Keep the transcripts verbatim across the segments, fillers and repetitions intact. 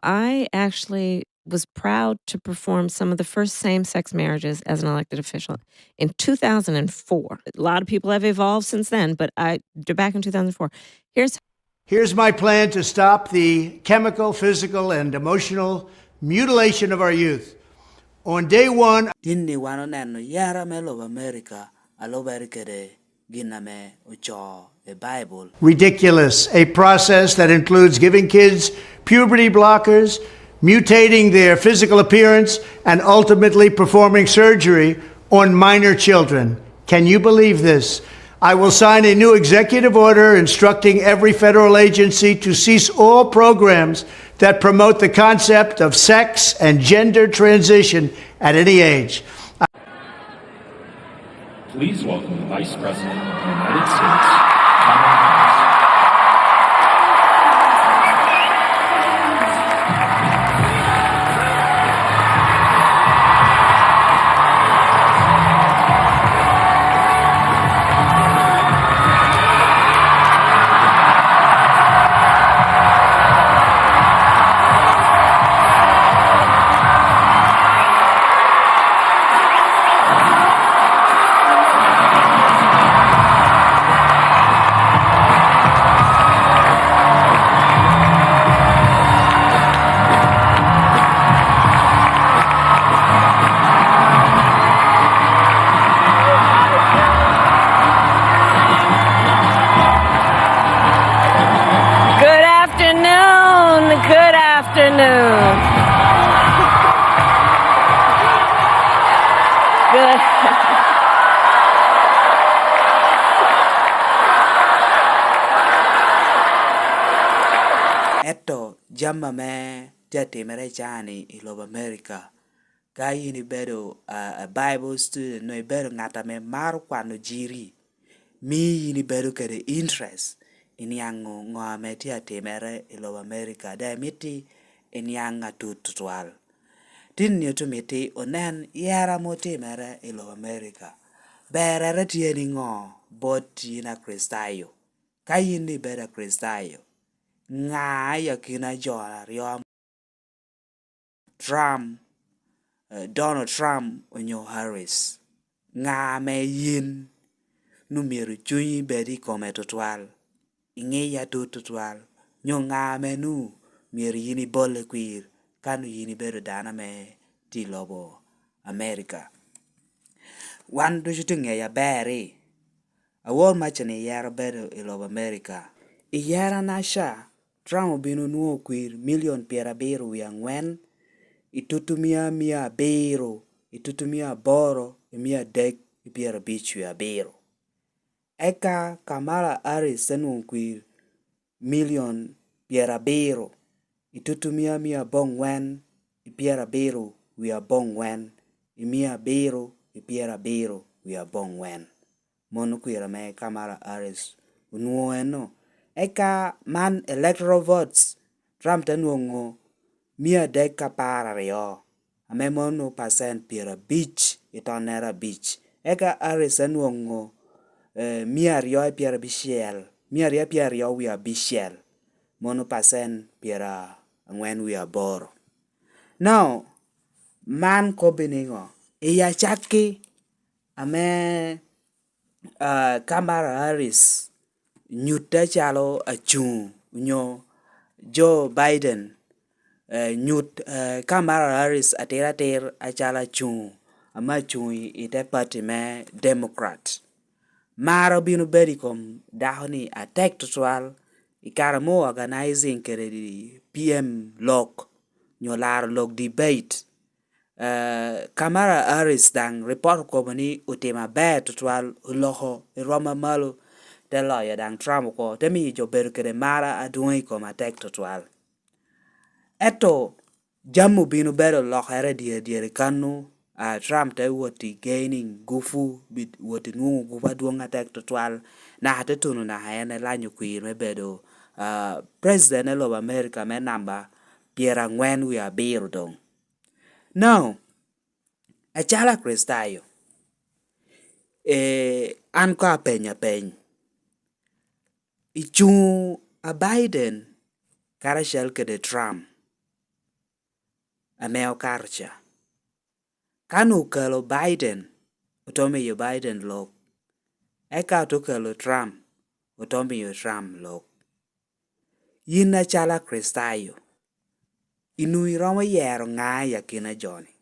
I actually was proud to perform some of the first same sex marriages as an elected official in two thousand four. A lot of people have evolved since then, but I, back in two thousand four, here's Here's my plan to stop the chemical, physical, and emotional mutilation of our youth. On day one, Tin-ni wan oneno yera me lobo Amerika a lubere kede gin ame ocoo i Baibul. Ridiculous, a process that includes giving kids puberty blockers, mutating their physical appearance, and ultimately performing surgery on minor children. Can you believe this? I will sign a new executive order instructing every federal agency to cease all programs that promote the concept of sex and gender transition at any age. Please welcome the Vice President of the United States, Kamala Harris. Good afternoon. Good afternoon. Good. Ento jami ame tye atimere i caa-ni i lobo Amerika, ka yin ibedo, a, a Bible student, nyo ibedo ngat ame maro kwano jiri, mio yin ibedo kede interest i niaŋ ŋo ame tye atimere i lobo Amerika, dok imiti iniaŋ atut tutwal. Tin-ni otumiti onen yera ame otimere i lobo Amerika. Berrere tye niŋo bot yin Akricitayo? Ka yin ibedo Akricitayo, ŋa i akina jo aryo Trump, eh, Donald Trump onyo Harris? Ŋa ame yin nu myero cunyi bed i kome tutwal, iŋeye atut tutwal, nyo ŋa ame nu myero yin ibolle kwir ka nu yin ibedo dano ame tye i lobo Amerika? Wan ducu tye ŋeyo aber ni awor macca-ni yero bedo i lobo Amerika. I yero-naca, Trump obino nwoŋo kwir milion pyerabiro wie aŋwen, i tutumia mia abiro, i tutumia aboro, i mia adek, i pyerabic wie abiro. Eka Kamala Harris te nwoŋo kwir milion pyerabiro, i tutumia mia aboŋwen, i pyerabiro wie aboŋwen, i mia abiro, i pyerabiro wie aboŋwen. Mon okwir ame Kamala Harris onwoŋo eno. Eka man electoral votes, Trump te nwoŋo mia adek ka apar aryo, ame mon onwoŋo pacent pyerabic i tonnere abic. Eka Harris te nwoŋo, eh, mia aryo i pyerabicel, mia aryo i pyeraryo wie abicel, mon onwoŋo pacent pyeraŋwen wie aboro. Now, man kobbi niŋo? I acakki, ame, ah, Kamala Harris nyutte acalo acuŋ, onyo Joe Biden, eh, nyut, eh, Kamala Harris atir atir acalo acuŋ, ame acuŋ i, i te pati me Democrat. Mar obino bedo i kom dako-ni atek tutwal i kare me organizing kede P M lok, nyo laro lok debate. Eh, Kamala Harris daŋ ripot okobo ni otimo aber tutwal, oloko i rwom amalo, te loyo daŋ Trump oko, te miyo jo obedo kede mar adwoŋ i kome atek tutwal. Ento jami obino bedo lokere dyere dyere kanu, a, Trump te wot i gaining gupu, bi-, wot i nwoŋo gupu adwoŋ atek tutwal, naka te tuno naka en elanyo kwir me bedo, a, president me lobo America me namba pyeraŋwen wie abiro doŋ. Now, acalo Akricitayo, eh, an koŋ apeny apeny. I cuŋ a Biden karacel kede Trump, ame okato ca. Ka nwoŋo okalo Biden, ote miyo Biden lok, eka ote kalo Trump, ote miyo Trump lok. Yin acalo Akricitayo, inwoŋo iromo yero ŋa i akina jo-ni?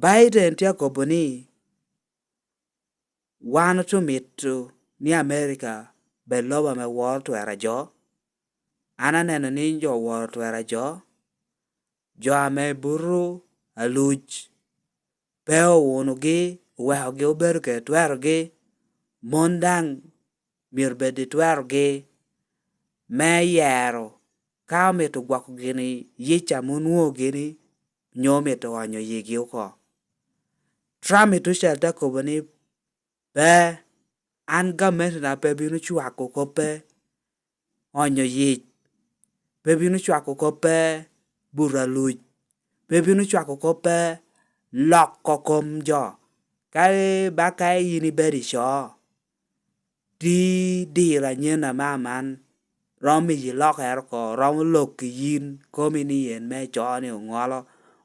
Biden tye akobo ni, wan ote mito ni Amerika bed lobo ame woro twero ajo. An aneno ni jo oworo twero ajo, jo ame buto aluc, pe owunogi, owekogi obedo kede twerogi, mon daŋ myero bed i twerogi me yero ka omito gwoko gini yic ame onwoŋo gini, nyo omito onyo yigi oko. Trump i tucel te kobo ni, pe, an gamentina pe bino cwako kop pe onyo yic, pe bino cwako kop pe buto aluc, pe bino cwako kop pe loko kom jo. Kadi ba ka yin ibedo i co, ti diro anyen ame aman, romo miyi lokere oko, romo lok i yin komi ni en me co-ni oŋolo,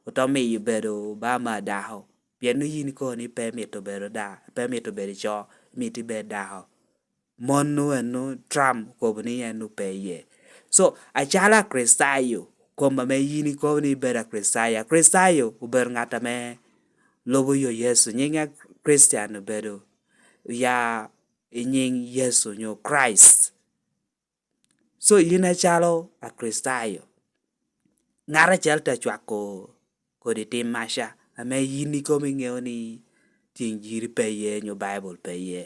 ote miyo bedo ba me adako. Pien yin ikobo ni pe mito bedo da-, pe mito bedo i co, mito ibed dako. Mano eno Trump okobo ni en pe iye. So, acalo Akricitayo, kom ame yin ikobo ni ibedo Akricitayo, Akricitayo obedo ŋat ame lubo yo Yecu. Nying Akricitayo obedo oya i nying Yecu nyo Christ. So, yin acalo Akricitayo, ŋat acel te cwako kodi tim maca, ame yin ikomi iŋeo ni tiŋ jiri pe iye, nyo Baibul pe iye,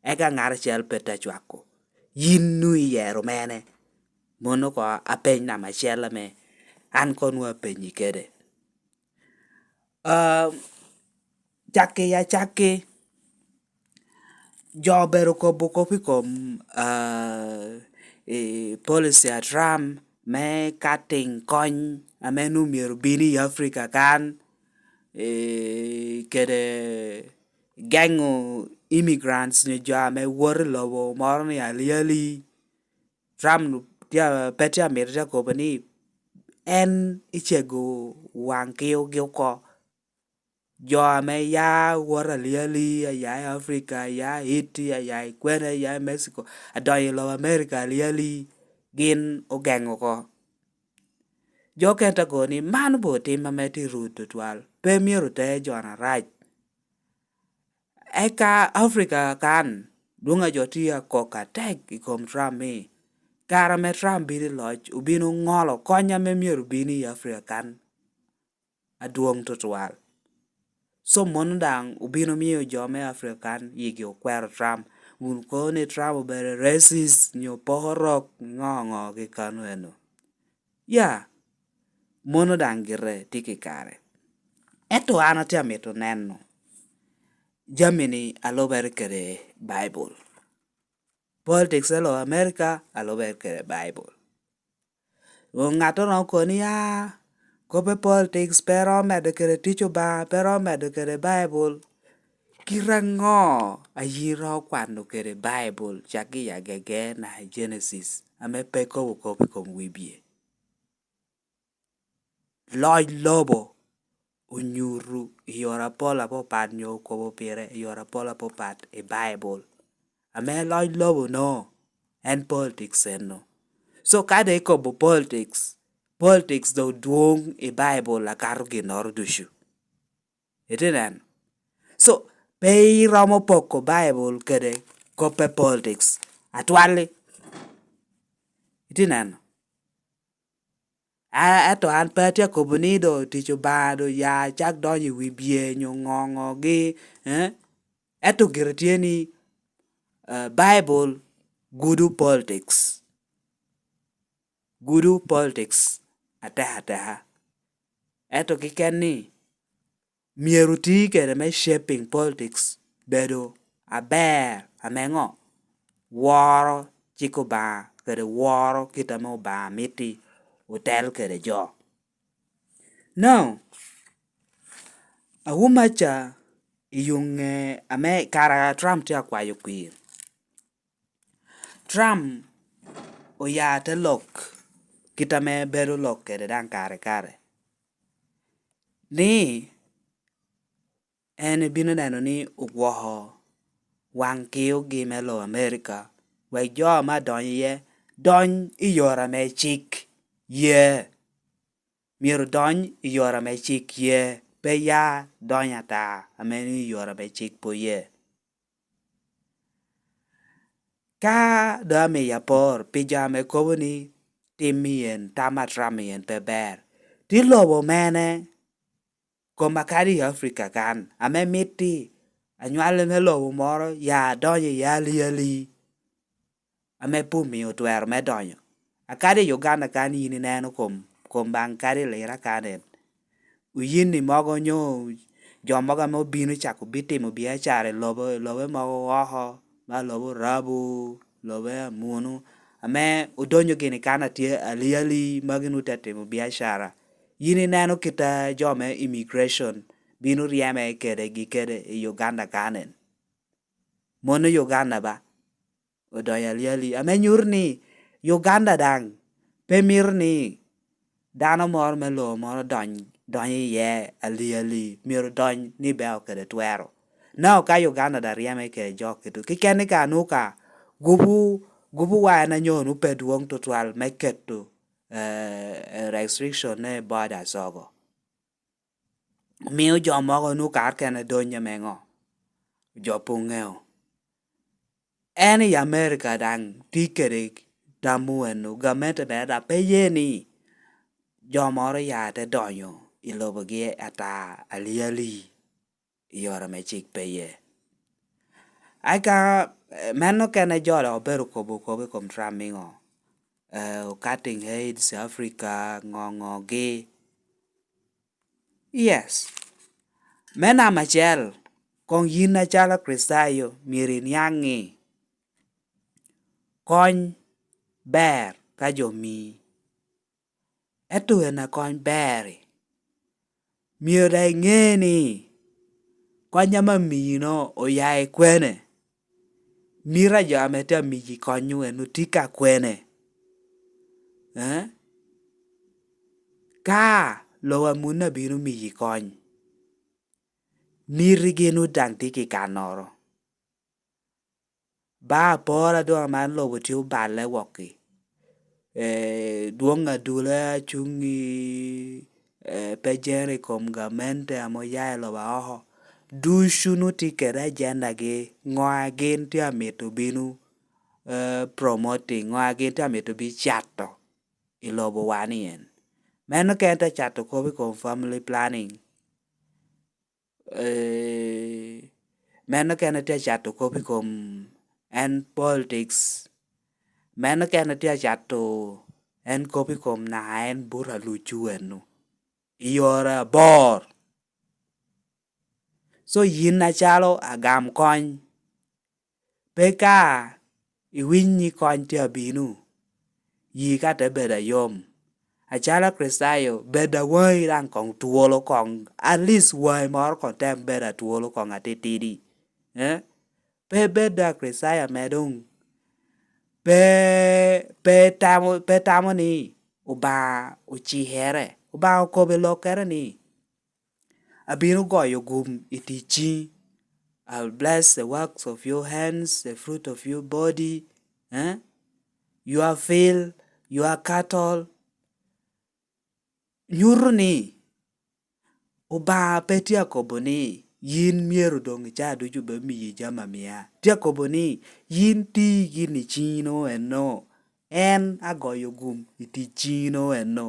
eka ŋat acel pe te cwako, yin nwoŋo iyero mene? Mano oko apeny namba acel ame an koŋ nwoŋo apenyi kede. Ah, cakki acakki, jo obedo kobo kop i kom, ah, i policy a Trump me cutting kony ame nwoŋo myero bino i Africa kan, eh, kede geŋo immigrants nyo jo ame woto i lobo moro ni alyali. Trump tye a-, pe tye amito tye akobo ni en icego waŋ kiogi oko. Jo ame ya woto alyali, aya i Africa, aya i Haiti, aya i kwene, aya i Mexico, adonyo i lobo America alyali, gin ogeŋo oko. Jo okene te kobo ni man obedo tim ame tye rut tutwal, pe myero ote jo arac. Eka Africa kan, dwoŋ a jo tye akok atek i kom Trump ni, kare ame Trump bino i loc, obino ŋolo kony ame myero bino i Africa kan adwoŋ tutwal. So, mano daŋ obino miyo jo me Africa kan yigi okwero Trump, kun kobo ni Trump obedo racist, nyo poko rok, ŋo ŋo gi kano eno. Ya, mano daŋ gire tye kikare. Ento an atye amito neno jami-ni a lubere kede Baibul. Politics me lobo America a lubere kede Baibul. Ŋattoro okoni, "Ah, kop me politics pe romo medo kede tic Obaŋa, pe romo medo kede Baibul." Kite aŋo a yin iromo kwano kede Baibul, cakki i Agege naka i Genesis, ame pe kobo kop i kom wibye? Loc lobo onyuto i yore apol apapat, nyo okobo pire i yore apol apapat i Baibul. Ame loc lobo no, en politics eno. So, ka dong ikobo politics, politics dong dwoŋ i Baibul akato ginnoro ducu. Itye neno? So, pe iromo poko Baibul kede kop me politics atwal-li. Itye neno? A-, ento an pe atye akobo ni dong tic Obaŋa dong ya cak donyo i wibye nyo ŋo ŋo gi, eh? Ento gire tye ni, eh, Baibul gudo politics. Gudo politics ateka ateka. Ento keken ni, myero oti kede me shaping politics bedo aber, ame ŋo? Woro cik Obaŋa kede woro kit ame Obaŋa miti otel kede jo. Now, awuma ca i yo ŋe ame kara Trump tye akwayo kwir. Trump oya te lok kit ame bedo lok kede daŋ kare kare, ni en ebino neno ni ogwoko waŋ kiogi me lobo Amerika, wek jo ame adonyo iye dony i yore ame cik ye. Myero odony i yore ame cik ye, pe ya dony ata ame ni i yore ame cik pe oye. Ka doŋ amiyo apor pi jo ame kobo ni tim i en, tam a Trump i en pe ber, tye lobo mene kom akadi i Africa kan ame mitti anywali me lobo moro ya adonyo iye aliali ame pe omio twero me donyo? Akadi i Uganda kan yin ineno kom, kom baŋ kadi i Lira kan en, oyinni mogo onyo jo mogo ame obino cako bitimo biacara i lobo, i lobe mogo oko, ma lobo Orabu, lobe Amunu, ame odonyo gini kan atye aliali ma gin ote timo biacara. Yin ineno kit a jo me immigration bino ryeme kedegi kede i Uganda kan en. Mono Uganda ba? Odonyo aliali, ame nyuto ni Uganda daŋ pe mito ni dano moro me lobo moro dony, dony iye aliali, myero dony ni beo kede twero. Naka ka Uganda daŋ ryeme kede jo kito keken ni ka nwoŋo ka gubu, gubu wa en anyo nu pe dwoŋ tutwal me keto, eh, restriction ne borders oko. Mio jo mogo nwoŋo kar kene donyo ame ŋo? Jo pe oŋeo. En i Amerika daŋ tye kede tam oweno, gamente mere daŋ pe ye ni jo moro ya te donyo i lobogi ata aliali i yore ame cik pe ye. Eka, eh, meno kene jo dok obedo kobo kop i kom Trump niŋo? Eh, cutting aids Africa, ŋo ŋogi. Yes. Me namba acel, koŋ yin acalo Kricitayo myero iniaŋ ni kony ber ka jo mii. Ento en a kony ber-ri, myero daŋ iŋe ni kony ame amiyino oya i kwene. Mito a jo ame tye amiyi kony-nu en otye ka kwene? Eh? Ka lobo Amunu abino miyi kony, mitigi nu daŋ tye kikannoro. Ba apor a doŋ aman lobo tye oballe wok-ki. Eh, dwoŋ adula cuŋ i, eh, pe jere i kom gamente ame oya i lobo aoko. Ducu nu tye kede ajendagi, ŋo a gin tye amito bino, eh, promoting, ŋo a gin tye amito bi cato i lobo wa ni en. Meno kene tye cato kop i kom family planning. Eh, meno kene tye cato kop i kom en politics. Meno kene tye cato en kop i kom naka en buto alucu eno i yore abor. So yin acalo agam kony, pe ka iwiny ni kony tye abino, yi ka te bedo ayom. Acalo Kricitayo, bed awaŋi daŋ koŋ twolo koŋ, at least waŋi moro koŋ tem bedo atwolo koŋ atitidi. Eh? Pe bed a Kricitayo ame doŋ pe, pe tamo, pe tamo ni Obaŋa ocikere, Obaŋa okobo i lokkere ni, "Abino goyo gum i tic ciŋi. I'll bless the works of your hands, the fruit of your body, eh? Your field, your cattle." Nyuto ni Obaŋa pe tye akobo ni yin myero doŋ i caa ducu bed miyi jami amia. Tye akobo ni yin ti gin i ciŋino eno. En agoyo gum i tic ciŋino eno.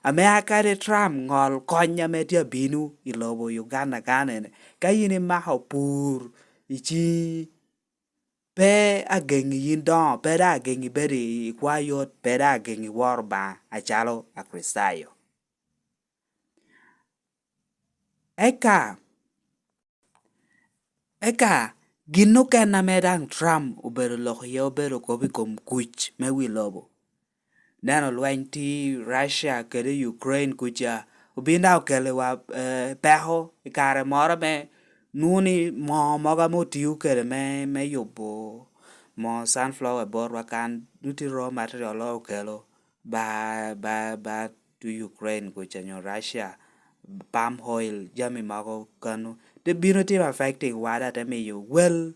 Ame akadi Trump ŋol kony ame tye abino i lobo Uganda kan ene, ka yin imako pur i ciŋi, pe ageŋi yin doŋo, pe daŋ ageŋi bedo i, i kwa yot, pe daŋ ageŋi woro Obaŋa acalo Akricitayo. Eka, eka gin okene ame daŋ Trump obedo lok iye obedo kop i kom kuc me wi lobo. Neno lweny tye i Russia kede Ukraine kuca, obin daŋ okelo wa, eh, peko i kare moro ame nwoŋo ni moo mogo ame otio kede me, me yubo moo sunflower botwa kan, nwoŋo tye raw material okelo. ba, ba, ba to Ukraine kuca nyo Russia, palm oil, jami mogo kano, te bino timo affecting wada, te miyo wel,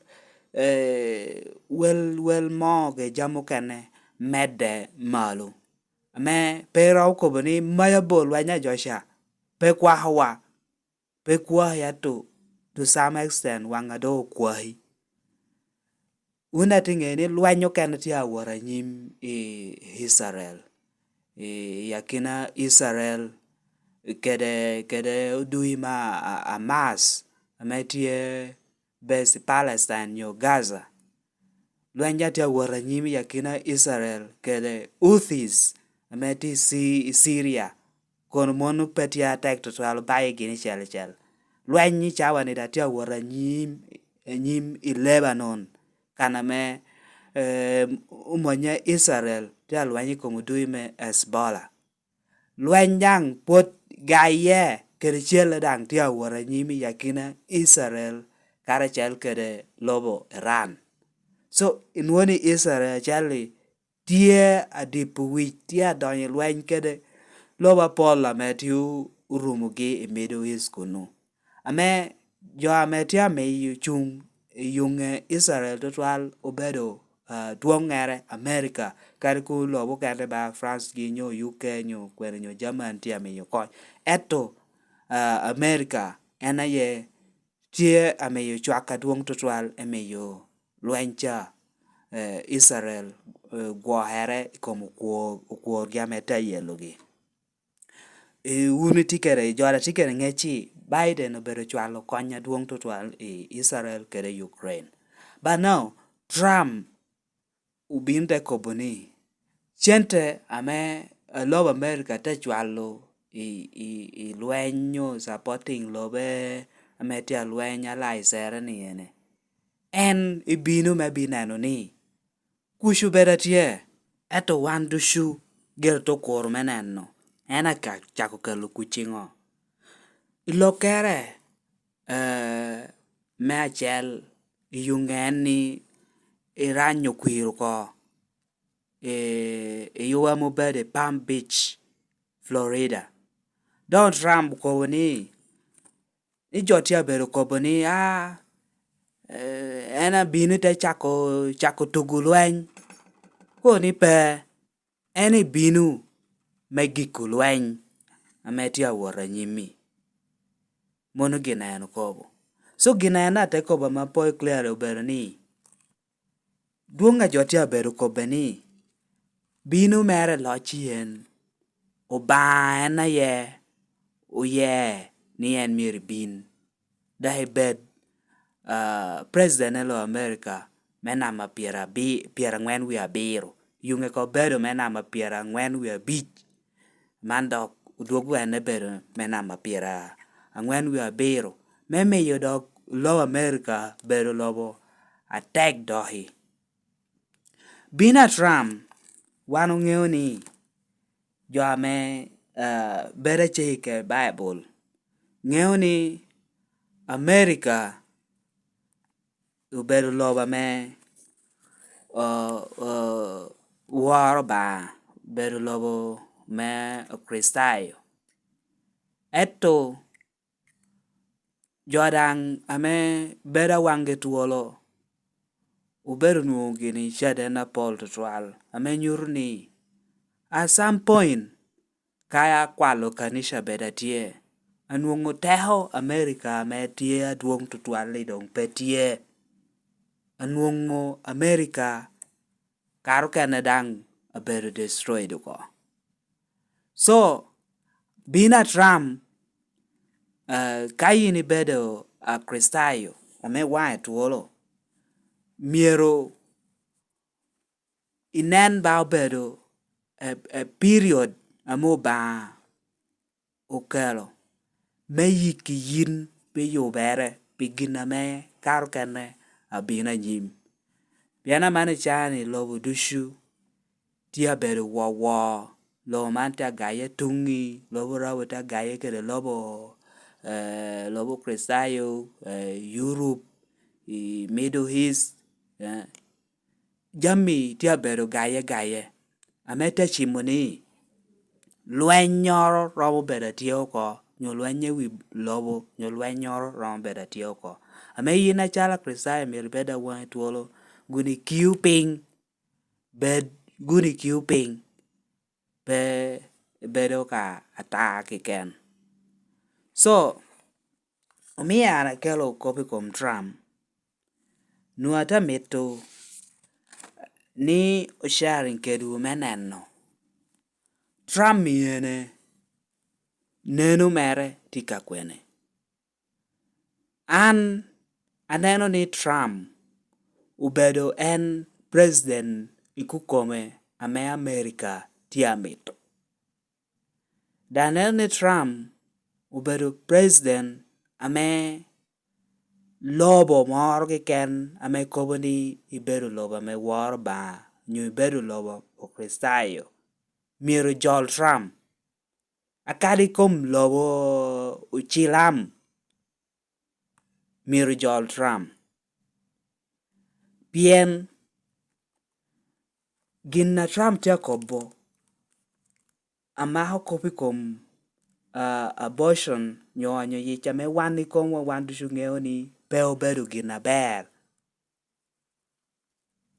eh, wel, wel moo ge jami okene medde malo. Ame pe iromo kobo ni maya bo lweny a jo ca, pe kwakowa, pe kwaki ato, to some extent waŋa doŋ okwaki. Wun atye ŋeyo ni lweny okene tye awot anyim i Icrael, i, i akina Icrael kede, kede odui me a, a, Hamas ame tye base i Palestine nyo Gaza. Lweny a tye awot anyim i akina Icrael kede Houthis ame tye i Ci-, i Ciria, kono mano pe tye atek tutwal, obaye gini celicel. Lweny i cawa-ni daŋ tye awot anyim, anyim i Lebanon, kan ame, eh, omonye Icrael tye alweny i kom odui me Hezbollah. Lweny daŋ pwod gaye kede celle daŋ tye awot anyim i akina Icrael karacel kede lobo Iran. So, inwoŋo ni Icrael acel-li tye adipo wic, tye adonyo i lweny kede lobo apol ame tye orumogi i Middle East kunnu. Ame jo ame tye amiyo cuŋ i yuŋe Icrael tutwal obedo, ah, dwoŋŋere America, kadi kun lobo okene ba France gi nyo U K nyo kwene nyo German tye amiyo kony. Ento, ah, America en aye tye amiyo cwak adwoŋ tutwal, emiyo lweny ca, eh, Icrael, eh, gwokere i kom okwo-, okworgi ame te ayelogi. Eh, wun itye kede, jo a tye kede ŋec-ci, Biden obedo cwalo kony adwoŋ tutwal i Icrael kede Ukraine. But now, Trump obino te kobo ni, cente ame, eh, lobo America te cwalo i, i, i lweny nyo supporting lobe ame tye alweny allies-ere ni ene, en ebino me bineno ni kuc obedo atye, ento wan ducu gire tye okuro me neno en aka cako kelo kuc iŋo. I lokkere, eh, me acel, i yuŋe en ni Iran okwir oko, eh, i yuwa ame obedo i Palm Beach, Florida. Donald Trump okobo ni, ni jo tye abedo kobo ni, "Ah, eh, en abino te cako, cako tugo lweny." Kobo ni pe, en ebino me giko lweny ame tye awot anyim-mi. Mano gin a en okobo. So gin a en ate kobo ame apol clearly obedo ni, dwoŋ a jo tye abedo kobbe ni, bino mere loc i en, Obaŋa en aye oye ni en myero ebin, dok ebed, ah, president me lobo America me namba pyera-, pyeraŋwen wie abiro, yuŋe ka obedo me namba pyeraŋwen wie abic. Man dok odwogo en ebedo me namba pyeraŋwen wie abiro, me miyo dok lobo America bedo lobo atek doki. Bino a Trump, wan oŋeo ni jo ame, ah, bedo acel kede Baibul ŋeo ni America obedo lobo ame, o-, o-, woro Obaŋa, obedo lobo me Okricitayo. Ento jo daŋ ame bedo awaŋgi twolo obedo onwoŋo gini caden apol tutwal, ame nyuto ni at some point, ka akwalo kanica bed atye, anwoŋo teko America ame tye adwoŋ tutwal-li doŋ pe tye. Anwoŋo America kare okene daŋ abedo destroyed oko. So, bino a Trump, eh, ka in ibedo Akricitayo ame waŋe twolo, myero inen ba obedo a, a period ame Obaŋa okelo me yikki yin pi yubere pi gin ame kare okene abino anyim. Pien aman icaa ni lobo ducu tye abedo wowo, lobo man tye agaye tuŋi, lobo Arabu tye agaye kede lobo, eh, lobo Kricitayo, eh, Europe, i Middle East, eh, jami tye abedo gaye gaye. ame tye acimo ni lwennyoro romo bedo atye oko, nyo lweny i wi lobo, nyo lwennyoro romo bedo atye oko. Ame yin acalo Kricitayo myero ibed awaŋi twolo, guni kiu piny, bed guni kiu piny, pe ibedo ka ata keken. So, omio an akelo kop i kom Trump. Nwoŋo ate mito ni osharing kedwu me neno Trump i ene, neno mere tye ka kwene. An aneno ni Trump obedo en president i kukome ame America tye amito. Dok aneno ni Trump obedo president ame lobo moro keken ame kobo ni ibedo lobo ame woro Obaŋa, nyo ibedo lobo Okricitayo, myero jol Trump. Akadi i kom lobo ocilam, myero jol Trump. Pien gin a Trump tye akobo, amako kop i kom, ah, abortion, nyo onyo yic ame wan ikomwa wan ducu ŋeo ni pe obedo gin aber.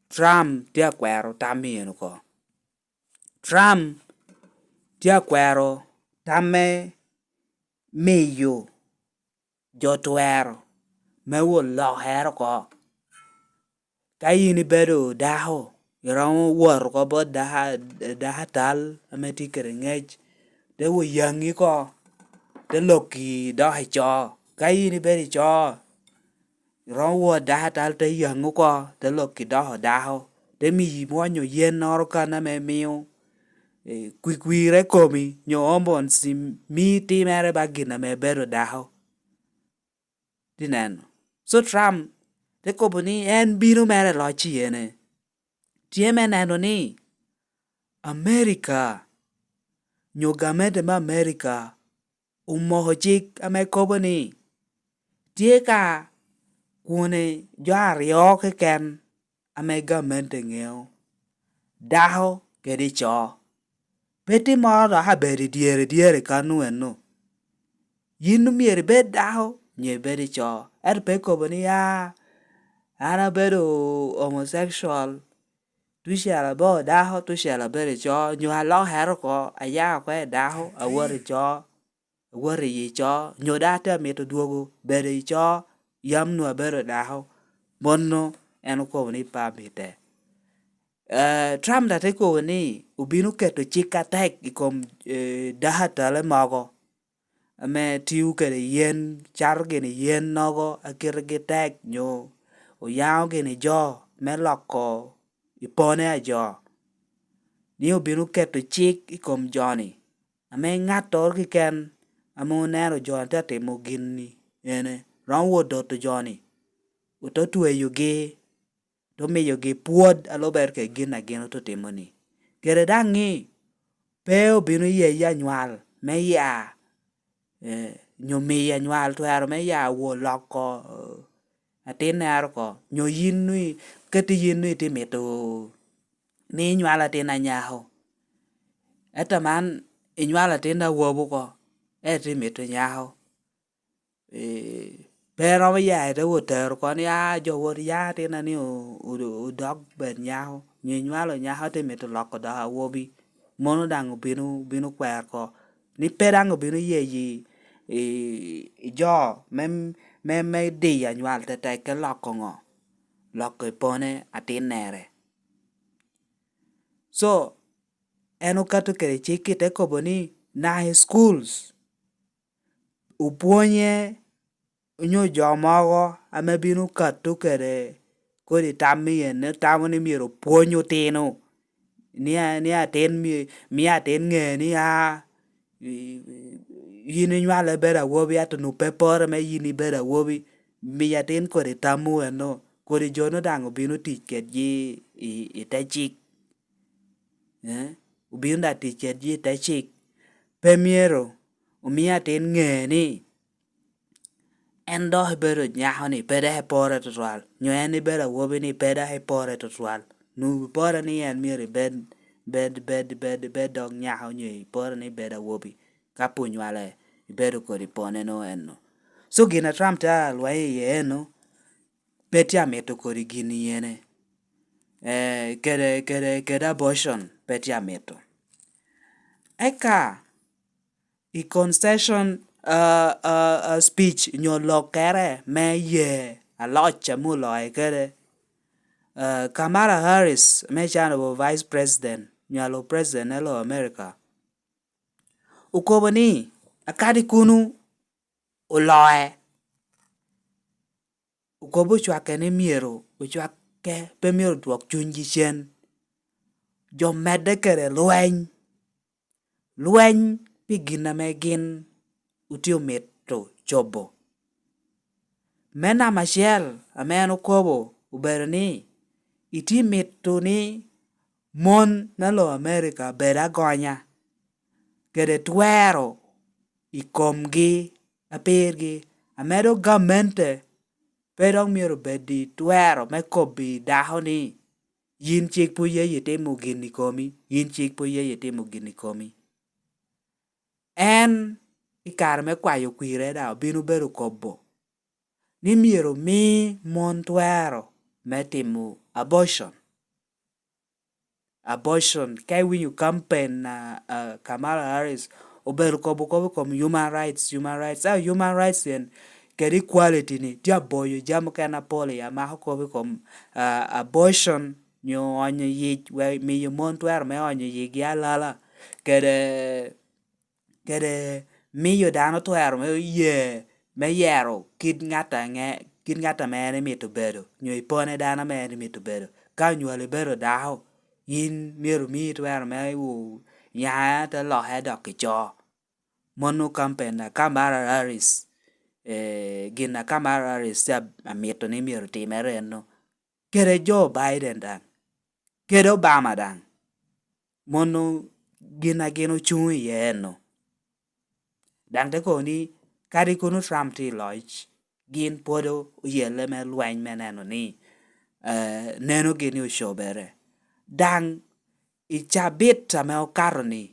Trump tye akwero tam i en oko. Trump tye akwero tam me miyo jo twero me wot lokere oko. Ka in ibedo dako, iromo wot oko bot dako, dako atal ame tye kede ŋec, te wot yaŋi oko, te lokki dok i co. Ka in ibedo i co, iromo wot dako atal te yaŋi oko, te lokki doko dako, te miyi mwonyo yennoro kan ame mio, eh, kwikwirre i komi, nyo hormones mio itimere ba gin ame ibedo dako. Tye neno. So Trump te kobo ni en bino mere loc i ene. Tye me neno ni America, nyo gamente me America, omoko cik ame kobo ni tye ka kwone jo aryo keken ame gamente ŋeo, dako kede ico. Pe tye moro dok abedo i dyere dyere kan eno. Yin omyero ibed dako, nyo ibed ico. Ento pe ikobo ni, "Aa, an abedo homosexual, tucel abeo dako, tucel abedo ico, nyo alokere oko, aya oko i dako, awoto ico, awoto i ico, nyo dok atye amito dwogo bedo ico, yam nwoŋo abedo dako." Mono en okobo ni pe amite. Eh, Trump daŋ te kobo ni obino keto cik atek i kom, eh, dako atale mogo ame tio kede yen, cato gini yennogo a kitegi tek, nyo oyaŋo gini jo me loko i pone a jo, ni obino keto cik i kom jo-ni, ame ŋattoro keken ame oneno jo-ni tye atimo gin-ni ene, romo wot doto jo-ni, ote tweyogi, te miyogi pwod a lubere kede gin a gin ote timo-ni. Kede daŋ ni, pe obino yeye anywal me ya, eh, nyo miyo anywal twero me ya wot loko, eh, atinnere oko, nyo yin nwi-, keti yin nwi itye mito ni inywal atin anyako. Ento man inywalo atin awobi oko, ento itye mito nyako. Eh, pe romo ya ite wot tero oko ni, "Ah, jo wot ya atinna ni o-, o-, odok bed nyako." Nyo inywalo nyako, itye mito loko dok awobi. Mono daŋ obino, obino kwer oko. Ni pe daŋ obino yeye i, i, i jo me, me, me diyo anywal tetek, ke loko ŋo? Loko i pone atinnere. So, en okato kede cik, ite kobo ni naka i schools, opwonye, onyo jo mogo ame bino kato kede kodi tam i en, ni tamo ni myero opwony otino, ni a-, ni atin mi-, mio atin ŋe ni, a, i-, i-, yin inywale ibedo awobi, ento onwoŋo pe pore me yin ibedo awobi, miyo atin kodi tamwu eno, kodi jo-nu daŋ obino tic kedgi i, i te cik. Eh, obino daŋ tic kedgi i te cik. Pe myero omi atin ŋe ni en dok ibedo nyako-ni, pe dok ipore tutwal, nyo en ibedo awobi-ni, pe dok ipore tutwal. Onwoŋo ipore ni en myero ibed bed, bed, bed, bed dog nyaka onyo iporo ni bed awobi. Ka pwod onywale, ibedo kodi pone no eno. So gin a Trump tye alweny iye eno, pe tye amito kodi gin iyene. Eh, kede, kede, kede abortion pe tye amito. Eka i concession, uh, uh, uh, speech nyo lokkere me ye aloc ame oloye kede, uh, Kamala Harris me can obedo Vice President nyo alub President me lobo America, okobo ni akadi kunu oloye, okobo ocwakke ni myero ocwakke, pe myero odwok cunygi cen. Jo medde kede lweny, lweny pi gin ame gin otye omito cobo. Me namba acel ame en okobo obedo ni itye mito ni mon me lobo America bed agonya kede twero i komgi, apirgi, ame dok gamente pe dok myero bed i twero me kobbi dako ni, yin cik pwod yeye itimo gin i komi, yin cik pwod yeye itimo gin i komi. En i kare me kwayo kwire daŋ obino bedo kobo ni myero omi mon twero me timo abortion. Abortion, ka iwinyo campaign a, a Kamala Harris obedo kobo kobo i kom human rights, human rights, a human rights en kede equality ni tye aboyo jami mukene apol i amako kobo i kom, a, abortion nyo onyo yic, wek miyo mon twero me onyo yigi alala, kede kede miyo dano twero me ye, me yero kit ŋat a ŋe-, kit ŋat ame en emito bedo, nyo ipone dano ame en emito bedo. Ka onywali ibedo dako, yin myero omi twero me wu nya te loke dok i co. Mano kampen a Kamala Harris, eh, gin a Kamala Harris tye a-, amito ni myero otimere eno. Kede Joe Biden daŋ, kede Obama daŋ, mono gin a gin ocuŋ iye eno. Daŋ te kobo ni, kadi kono Trump tye i loc, gin pwod oyelle me lweny me neno ni, eh, nenogi ni ocobere. Daŋ i cabit ame okato-ni,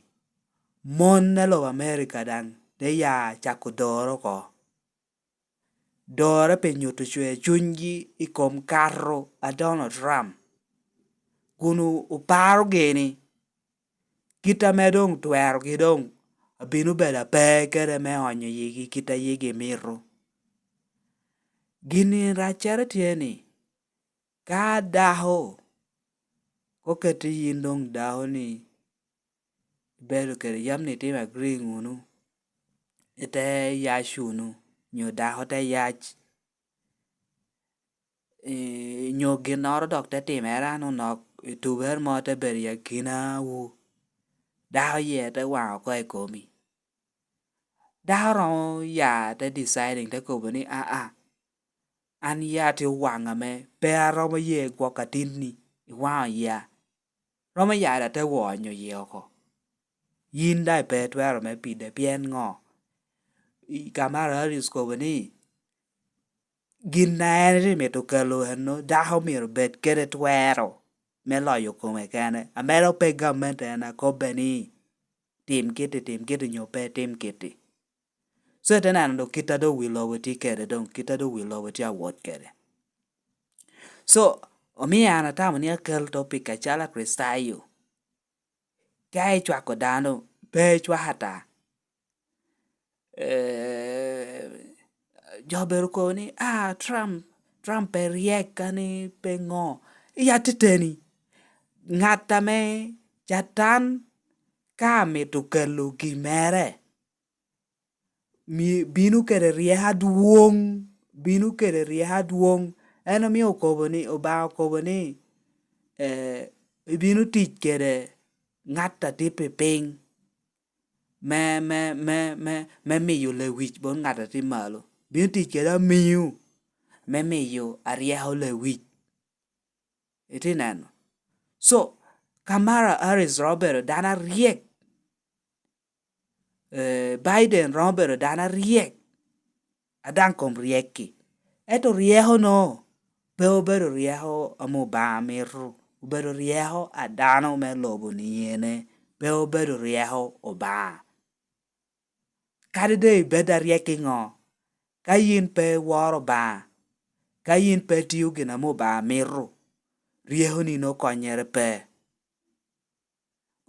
mon me lobo America daŋ te ya cako doro oko. Dore pi nyuto cwer cunygi i kom kato a Donald Trump, kun o-, oparo gini kit ame doŋ twerogi doŋ abino bedo ape kede me onyo yigi kit a yigi mito. Gin raccere tye ni, ka dako, koketti yin doŋ dako ni, ibedo kede yam ni itimo agreeing wunu, ite yac wunu, nyo dako te yac, eh, nyo ginnoro dok te timere an onok, itubere mo te bedo i akinawu, dako yie te waŋ oko i komi. Dako romo ya te deciding, te kobo ni, "Aa, an ya tye owaŋ ame pe aromo ye gwok atinni, iwaŋo ya." Romo ya daŋ te wonyo yie oko. Yin daŋ pe itwero me pide, pien ŋo? I Kamala Harris kobo ni, gin a en tye mito kelo eno, dako myero bed kede twero me loyo kome kene. Amero pe gamente en akobbe ni, "Tim kiti, tim kiti," nyo "Pe tim kiti." So, ite neno doŋ kit a doŋ wi lobo tye kede, doŋ kit a doŋ wi lobo tye awot kede. So, omio an atamo ni akel topic acalo Akricitayo. Ka icwako dano, pe icwak ata. Eh, jo bedo kobo ni, "Ah, Trump, Trump pe ryek, kani pe ŋo." I ateteni, ŋat ame Catan ka amito kelo gin mere, mi-, bino kede ryeko adwoŋ, bino kede ryeko adwoŋ. En omio okobo ni, Obaŋa okobo ni, eh, ibino tic kede ŋat a tye pi piny me, me, me, me, me miyo lewic bot ŋat a tye malo. Bino tic kede amiu me miyo aryeko lewic. Itye neno? So, Kamala Harris romo bedo dano aryek. Eh, Biden romo bedo dano aryek, a daŋ kom ryek-ki. Ento ryeko-no pe obedo ryeko ame Obaŋa mito. obedo ryeko a dano me lobo-ni ene, pe obedo ryeko Obaŋa. Kadi doŋ ibed aryek iŋo, ka yin pe iworo Obaŋa, ka yin pe itio gin ame Obaŋa mito, ryekoni nwoŋo konnyere pe.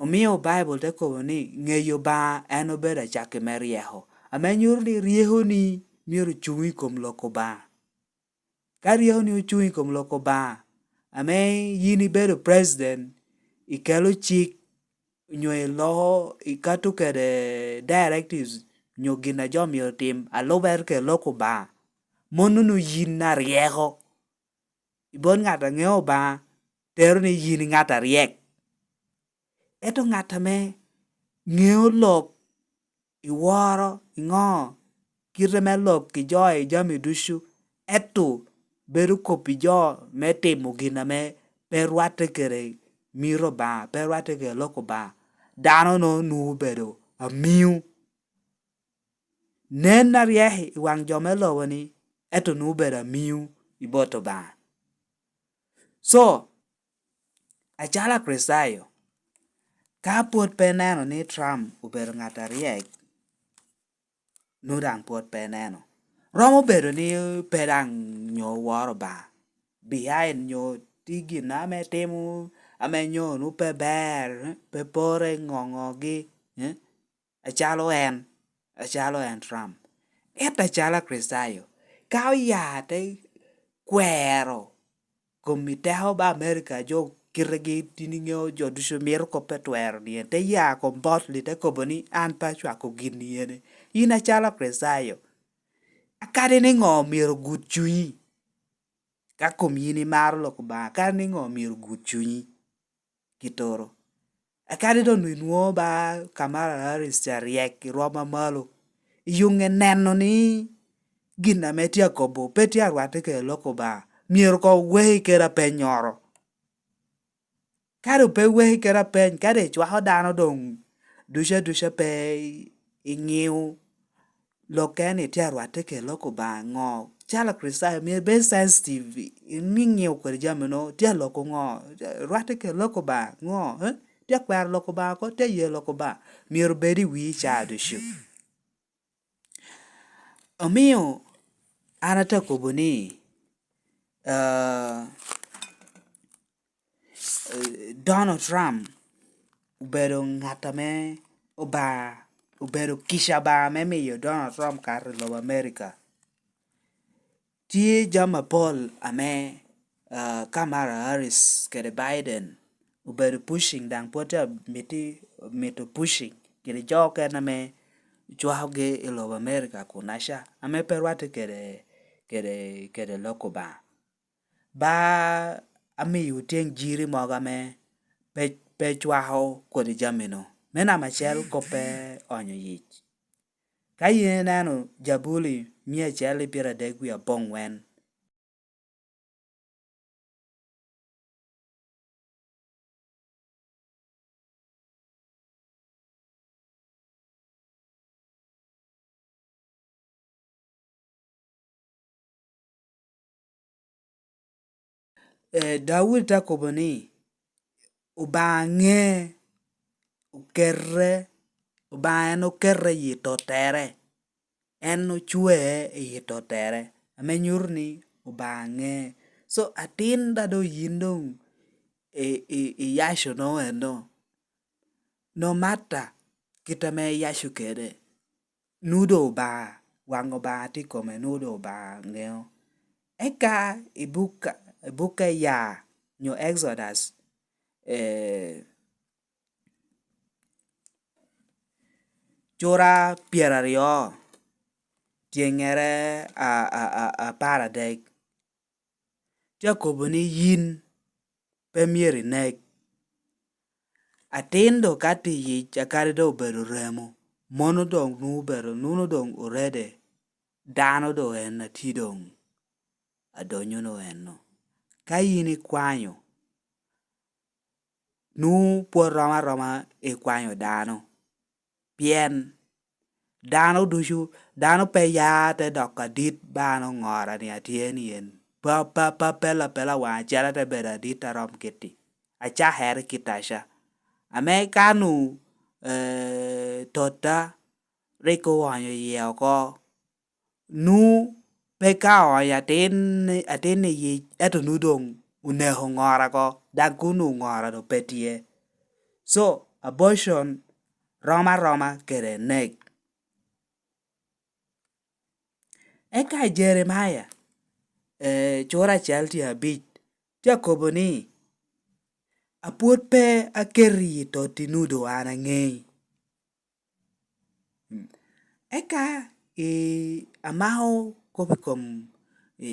Omio Baibul te kobo ni ŋeyo Obaŋa en obedo acakki me ryeko, ame nyuto ni ryekoni myero ocuŋ i kom lok Obaŋa. Ka ryekoni ocuŋ i kom lok Obaŋa, ame yin ibedo president, ikelo cik, onyo iloko, ikato kede directives, onyo gin a jo myero otim, a lubere kede lok Obaŋa, mano nwoŋo yin aryeko. I bot ŋat a ŋeo Obaŋa, tero ni yin i ŋat aryek. Ento ŋat ame ŋeo lok, iworo, iŋo kite me lok i jo i jami ducu, ento bedo kop i jo me timo gin ame pe rwatte kede mito Obaŋa, pe rwatte kede lok Obaŋa, dano-nu nwoŋo obedo amiu. Nen aryek i waŋ jo me lobo-ni, ento nwoŋo obedo amiu i bot Obaŋa. So, acalo Akricitayo, ka pwod pe ineno ni Trump obedo ŋat aryek, nwoŋo daŋ pwod pe ineno. Romo bedo ni pe daŋ nyo oworo Obaŋa, behind nyo tye gin ame timo ame nyo nwoŋo pe ber, pe pore ŋoŋogi, eh? Acalo en, acalo en Trump. Ento acalo Akricitayo, ka oya te kwero kom i teko ba America, jo kitegi tin iŋeo jo ducu mito kop pe twero ni en, te ya kom boldly, te kobo ni, "An pe acwako gin ni ene." In acalo Akricitayo, akadi ni ŋo myero ogut cunyi? Ka kom yin imaro lok Obaŋa, akadi ni ŋo myero ogut cunyi? Gittoro. Akadi doŋ inwoŋo ba Kamala Harris ca ryek i rwom a malo, iyuŋe neno ni gin ame tye akobo pe tye arwatte kede lok Obaŋa, myero koŋ weki kede apennyoro. Ka doŋ pe weki kede apeny, ka doŋ icwako dano doŋ ducu aduca pe iŋeo, lokke ni tye arwatte kede lok Obaŋa ŋo? Calo Akricitayo myero ibed sensitive, ni iŋeo kodi jami-nu, tye aloko ŋo? Rwatte kede lok Obaŋa ŋo? Eh? Tye akwero lok Obaŋa oko, tye aye lok Obaŋa? Myero obed i wii caa ducu. Omio an atye akobo ni, ah, eh, Donald Trump obedo ŋat ame Obaŋa, obedo kica Obaŋa me miyo Donald Trump kato i lobo America. Tye jami apol ame, ah, Kamala Harris kede Biden obedo pushing, daŋ pwod tye amiti-, mito pushing kede jo okene ame cwakogi i lobo America kunaca, ame pe rwatte kede, kede, kede lok Obaŋa. Ba amiyo tyeŋ jiri mogo ame pe, pe cwako kodi jami-nu. Me namba acel, kop pe onyo yic. Ka yin ineno Jabuli mia acel i pyeradek wie aboŋwen, eh, Daudi te kobo ni, Obaŋa ŋe okete, Obaŋa en okete i tottere, en ocwee i tottere, ame nyuto ni Obaŋa ŋe. So, atin da doŋ yin doŋ i, i, iyaco no eno, no matter kit ame iyaco kede, nwoŋo doŋ Obaŋa, waŋ Obaŋa tye i kome, nwoŋo doŋ Obaŋa ŋeo. Eka i buk, i buk ka ya, nyo Exodus, eh, cura pyeraryo, tyeŋŋere a, a, a, apar adek, tye akobo ni yin pe myero inek. Atin doŋ ka tye i yic, akadi doŋ obedo remo, mono doŋ nwoŋo obedo, nwoŋo doŋ orede, dano doŋ en a tye doŋ adonyo no eno. Ka yin ikwanyo, nwoŋo pwod rom aroma ikwanyo dano. Pien dano ducu, dano pe ya te doko adit ba an oŋora ni atye ni en. Pa, pa, pa pela pela waŋ acel ate bedo adit a rom kitti. acakere kitaca. Ame ka nu, eh, tota rik oonyo iye oko, nu pe ka oonyo atin, atin i yic, ento nu doŋ oneko ŋora oko, daŋ kun oŋora doŋ pe tye. So, abortion rom aroma kede nek. Eka Jeremia, eh, cura acel tye abic, tye akobo ni, "Apwod pe aketo i totti nudo an aŋei." Mm. Eka i amako kop i kom, i,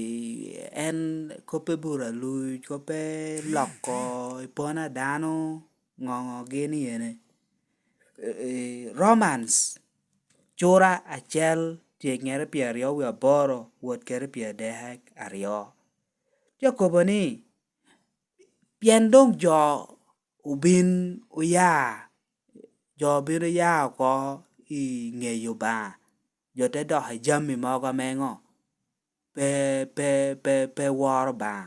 en kop i bur aluc, kop i loko i pon a dano, ŋo ŋo gin i ene. I, i Romans, cura acel, tyengere pyeraryo wie aboro, wot kede pyeradek aryo. Tye akobo ni, pien doŋ jo obin oya, jo obin oya oko i ŋeyo Obaŋa, jo te dok i jami mogo ame ŋo? Pe, pe, pe, pe woro Obaŋa.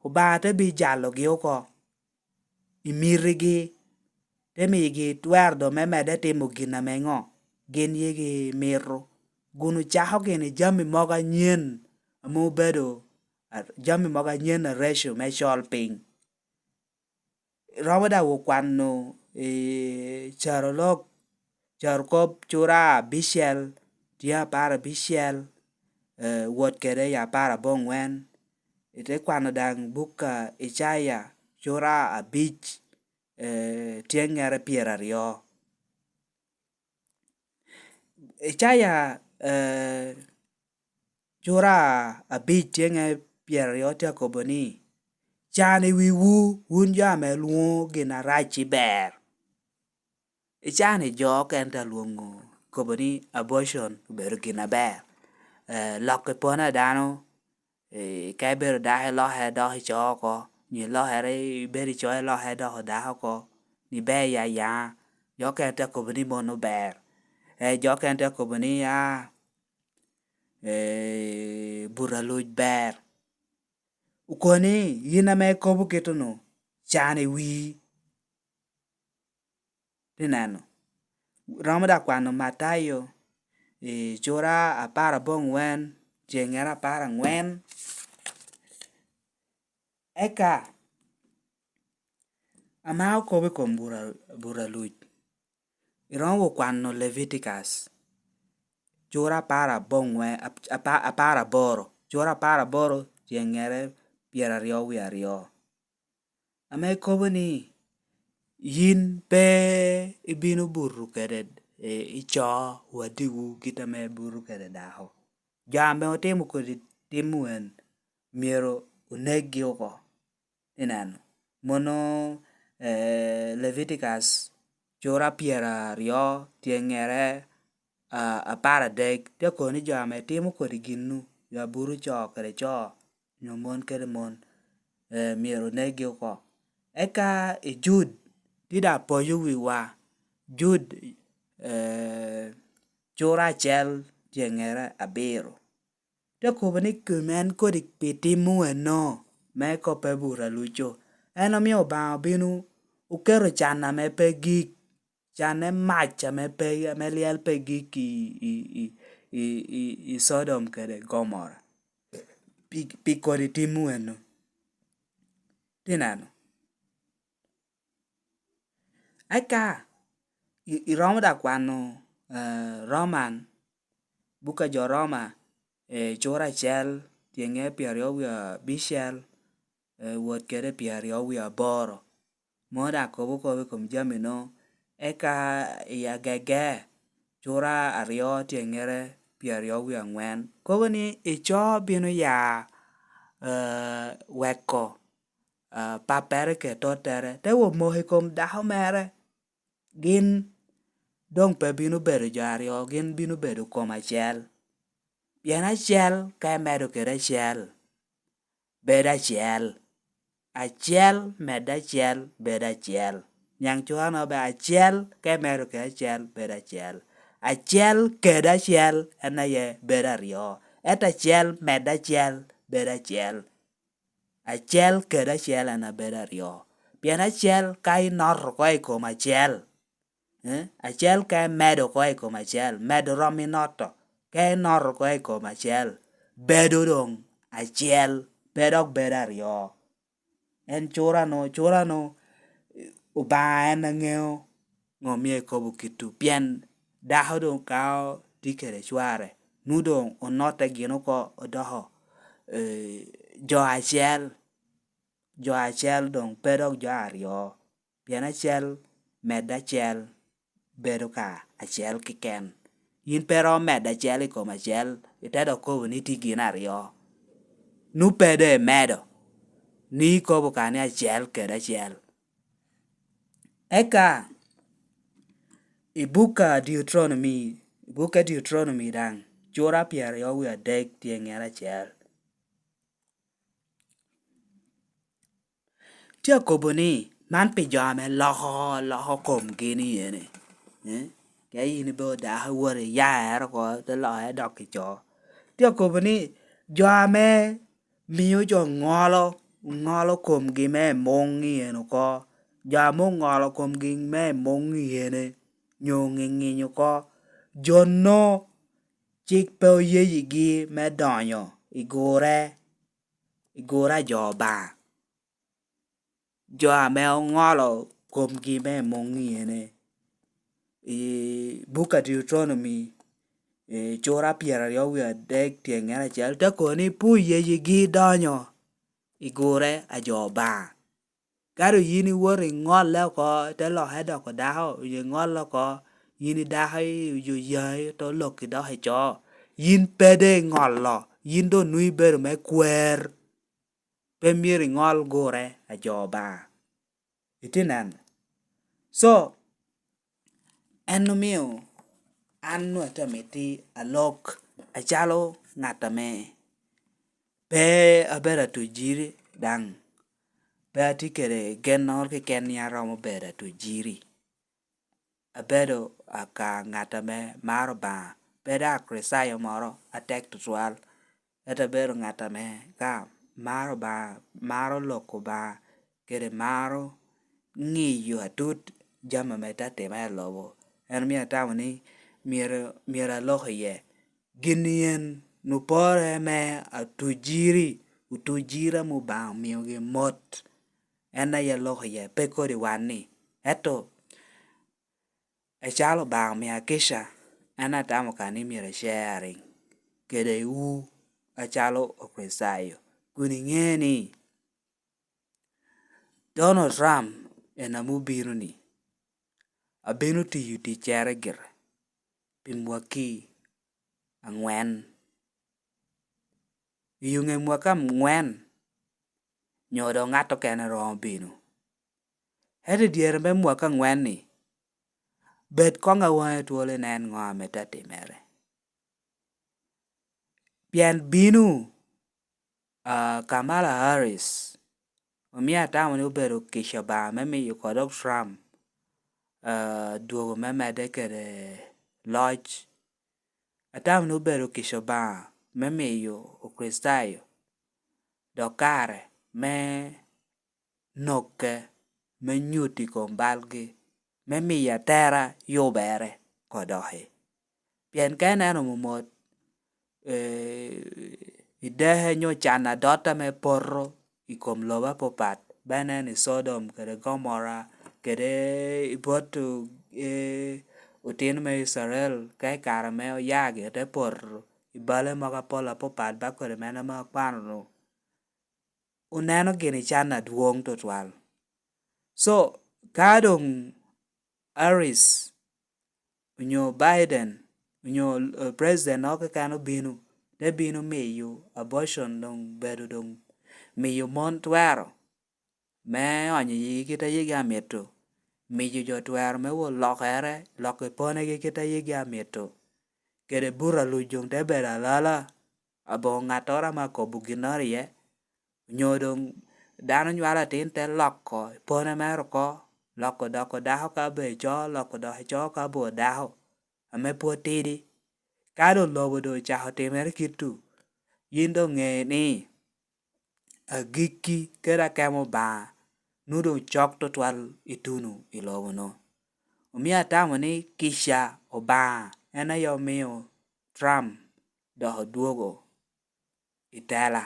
Obaŋa te bi jalogi oko i mitigi, te migi twero doŋ me medde timo gin ame ŋo? Gin yigi mito. Kun ocako gini jami mogo anyen ame obedo, a-, jami mogo anyen areco me col piny. Romo daŋ okwano, eh, carolok, carokop cura abicel, tye apar abicel, eh, wot kede i apar aboŋwen. Ite kwano daŋ buk a Icaya cura abic, eh, tyengere pyeraryo. Icaya, eh, cura abic tyenge pyeraryo tye akobo ni, "Can i wiwu, wun jo ame lwoŋo gin arac i ber." Ican i jo okene te lwoŋo, kobo ni abortion obedo gin aber. Eh, lok i pwony a dano, eh, ka ibedo dako ilokere dok ico oko, nyo ilokere ibedo ico ilokere dok odako oko, ni ber ya ya, jo okene te kobo ni mon ober. Eh, jo okene te kobo ni, ah, eh, buto aluc ber. Okoni, yin ame ikobo kito-nu, can i wii. Pi neno, romo daŋ kwano Matayo, i cura apar aboŋwen, tyengere apar aŋwen. Eka, ama okobo i kom bura, bura luc, iromo kwano Leviticus, cura apar aboŋwen, ap-, apa-, apar aboro, cura apar aboro, tyengere pyeraryo wie aryo. Ame kobo ni, yin pe ibino buto kede, eh, ico wadiwu kit ame buto kede dako. Jo ame otimo kodi tim en, myero oneggi oko. Ineno, mono, eh, Leviticus cura pyeraryo tyengere, a, apar adek, tye kono ni jo ame timo kodi gin-nu, jo a buto co kede co, nyo mon kede mon, eh, myero oneggi oko. Eka i Jud, tye daŋ apoco wiwa, Jud, eh, cura acel tyengere abiro. Te kobo ni kom en kodi pi timo enno, me koppe bura luco. En omio Obaŋa obino oketo can ame pe gik, canne mac ame pe, ame lyel pe gik i, i, i, i, i, i Sodom kede Gomora. Pi, pi kodi timo enno. Tineno. Eka, i-, iromo daŋ kwano, eh, Roman, buk a jo Roma, eh, cura acel, tyenge pyeraryo wie abicel, eh, wot kede pyeraryo wie aboro. Mono daŋ kobo kop i kom jami-nu, eka i agege, cura aryo tyengere pyeraryo wie aŋwen. Kobo ni ico bino ya, eh, weko, ah, pappere kede tottere, te wot moko i kom dako mere. Gin doŋ pe bino bedo jo aryo, gin bino bedo kom acel. Pien acel ka emedo kede acel, bedo acel. Acel medde acel bedo acel. Niaŋ cura-nu be acel ka emedo kede acel bedo acel. Acel kede acel en aye bedo aryo. Ento acel medde acel bedo acel. Acel kede acel en abedo aryo. Pien acel ka inoto oko i kom acel, eh, acel ka imedo oko i kom acel, medo rom inoto, ka inoto oko i kom acel, bedo doŋ acel, pe dok bedo aryo. En curano, curano, Obaŋa en aŋeo ŋo myero ekobo kitwu, pien dako doŋ ka tye kede cware, nu doŋ onotte gin oko odoko, eh, jo acel, jo acel doŋ pe dok jo aryo, pien acel medde acel bedo ka acel keken. Yin pe romo medde acel i kom acel, ite dok kobo ni tye gin aryo. Nu pe doŋ imedo, ni ikobo ka ni acel kede acel. Eka i buk a Deuteronomy, i buk a Deuteronomy daŋ, cura pyeraryo wie adek tye i ŋet acel. Tye akobo ni, man pi jo ame loko, loko komgi ni ene. Eh? Ka in ibedo dako, iwot iyare oko, te loke dok i co. Tye akobo ni, jo ame mio jo ŋolo, ŋolo komgi me muŋ i en oko, jo ame oŋolo komgi me muŋ i ene, nyo ŋiŋiny oko, jo-no cik pe oyeyigi me donyo i gure, i gure a jo Obaŋa. Jo ame oŋolo komgi me muŋ i ene. I buk a Deuteronomy, i cura pyeraryo wie adek tye ŋet acel, te kobo ni pe oyeyigi donyo i gure a jo Obaŋa. Ka doŋ yin iwoto iŋolle oko, ite loke doko dako, onyo iŋolle oko, yin idako i, onyo yaŋi, te olokki dok i co, yin pe doŋ iŋolo, yin doŋ nwoŋo ibedo me kwer. Pe myero iŋol gure a jo Obaŋa. Itye neno? So, en omio an onwoŋo atye amito alok acalo ŋat ame pe abedo atujiri, daŋ pe atye kede gennoro keken ni aromo bedo atujiri. Abedo aka ŋat ame maro Obaŋa, pe dok Akricitayo moro atek tutwal, ento abedo ŋat ame ka maro Obaŋa, maro lok Obaŋa, kede maro ŋiyo atut jami ame te timere i lobo. En omio atamo ni myero, myero alok iye. Gin en opore me atujiri, otujiri ame Obaŋa omiogi mot. En aye alok iye, pe kodi wan ni. Ento, acalo Obaŋa omia kica, en atamo ka ni myero a sharing kede wu acalo Okricitayo, kun iŋe ni Donald Trump en ame obino ni, abino tiyo ticcere gire pi mwaki aŋwen. I ŋe mwaki aŋwen, nyo doŋ ŋat okene romo bino. Ento i dyere me mwaki aŋwen-ni, bed koŋ awaŋi twol inen ŋo ame te timere. Pien bino, ah, Kamala Harris, omio atamo ni obedo kica Obaŋa me miyo kodok Trump, ah, dwogo me medde kede loc. Atamo ni obedo kica Obaŋa me miyo Okricitayo dok kare me noke, me nyuto i kom balgi, me miyo atera yubere kodoki. Pien ka ineno momot, eh, i deke nyo can adot ame poto i kom lobo apapat, ba ineno i Codom kede Gomora, kede i bot, eh, otino me Icrael, ka i kare ame oya gire te poto i bale mogo apol apapat, ba kodi mene ame akwano-nu, oneno gini can adwoŋ tutwal. So, ka doŋ Harris onyo Biden onyo, eh, president-o keken obino, te bino miyo abortion doŋ bedo doŋ miyo mon twero me onyo yigi kit a yigi amito, miyo jo twero me wot lokere, loko i ponegi kit a yigi amito, kede buto aluc doŋ te bedo alala, aboŋo ŋattoro ame akobo ginnoro iye, onyo doŋ dano nywalo atin te loko i pone mere oko, loko doko dako ka obedo co, loko dok co ka obedo dako, ame pwod tidi. Ka doŋ lobo doŋ ocako timere kitu, yin doŋ ŋe ni agikki kede akemo Obaŋa nwoŋo doŋ cok tutwal ituno i lobo-nu. Omio atamo ni kica Obaŋa en aye omio Trump dok odwogo i tela,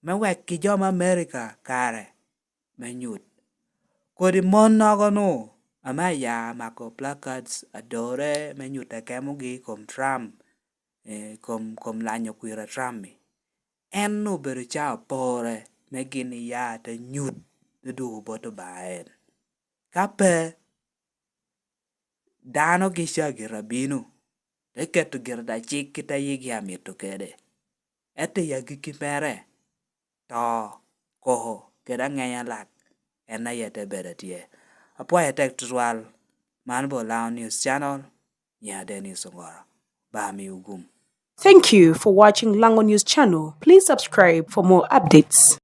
me wek ki jo me America kare me nyut. Kodi monnogo-nu ame aya mako placards adore me nyuto akemogi i kom Trump, eh, kom, kom lanyo kwir a Trump-mi, en obedo ca opore me gin iya te nyut, te dwogo bot Obaŋa en. Ka pe, dano gi ca gira bino, te keto gira da cik kit a yigi amito kede. Ento i agikki mere, to, koko, kede aŋeny alak, en aye te bedo atye. Apwoyo tek tutwal, man bo Lango News Channel, nyiŋa Dennis Ongoro. Ba miwu gum. Thank you for watching Lango News Channel. Please subscribe for more updates.